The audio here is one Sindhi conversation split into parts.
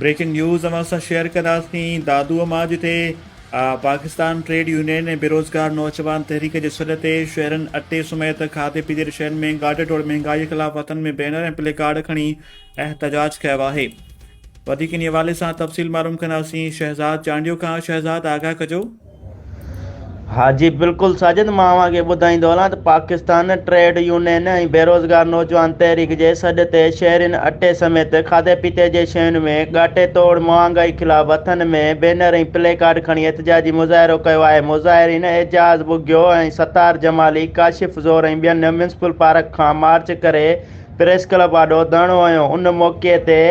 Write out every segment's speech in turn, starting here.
بريڪنگ نيوز اوهان سان شيئر ڪنداسين دادوء مان جتي پاڪستان ٽريڊ يونين ۽ بيروزگار نوجوان تحريڪ جي سڏ تي شهرن اٽي سميت کاڌي پيتي جي شين ۾ گاڏي ٽوڙ مهنگائي خلاف هٿن ۾ بينر ۽ پلي ڪارڊ کڻي احتجاج ڪيو آهي وڌيڪ انهي حوالي سان تفصيل معلوم ڪنداسين شهزاد چانڊيو کان شهزاد آگاهه ڪجو. ها جي بلڪل ساجد مان اوهان کي ٻڌائيندو هلان ته پاڪستان ٽريڊ يونين ۽ بيروزگار نوجوان تحريڪ جي سڏ تي شهرين اٽي سميت کاڌي پيتي جي شين ۾ ڳاٽي توڙ مهانگائي خلاف هٿن ۾ بينر ۽ پلي ڪارڊ کڻي احتجاجي مظاهرو ڪيو آهي مظاهرين اعجاز ٻگهيو ۽ ستار جمالي، ڪاشف زور ۽ ٻين ميونسپل پارڪ کان مارچ ڪري پريس ڪلب آڏو ڌرڻو هنيو ان موقعي تي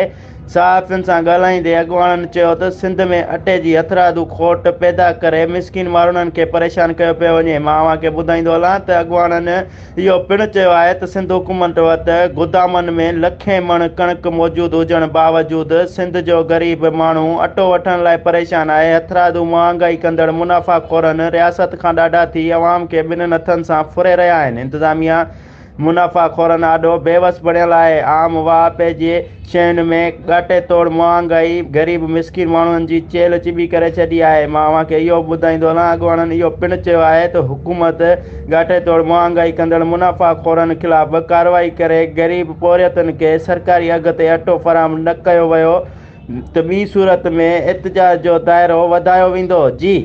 صحافين سان ڳالهائيندي اڳواڻن چيو ته سنڌ ۾ اٽي جي هٿرادو کوٽ پيدا ڪري مسڪين ماڻهن کي پريشان ڪيو پيو وڃي مان اوهان کي ٻڌائيندو هلان ته اڳواڻن اهو پڻ چيو آهي ته سنڌ حڪومت وٽ گدامن ۾ لکين مڻ ڪڻڪ موجود هجڻ باوجود سنڌ جو غريب ماڻهو اٽو وٺڻ لاء پريشان آهي هٿرادو مهانگائي ڪندڙ منافع خورن رياست کان ڏاڍا ٿي عوام کي ٻنهن هٿن سان ڦري رهيا آهن انتظاميا منافع خورن آڏو بيوس بڻيل آهي، عام واهپي جي شين ۾ ڳاٽي توڙ مهانگائي غريب مسڪين ماڻهن جي چيلهه چٻي ڪري ڇڏي آهي، مان اوهان کي اهو به ٻڌائيندو هلان اڳواڻن اهو پڻ چيو آهي ته حڪومت ڳاٽي توڙ مهانگائي ڪندڙ منافع خورن خلاف ڪارروائي ڪري غريب پورهيتن کي سرڪاري اگهه تي اٽو فراهم نه ڪيو ويو ته ٻي صورت ۾ احتجاج جو دائرو وڌايو ويندو، جي.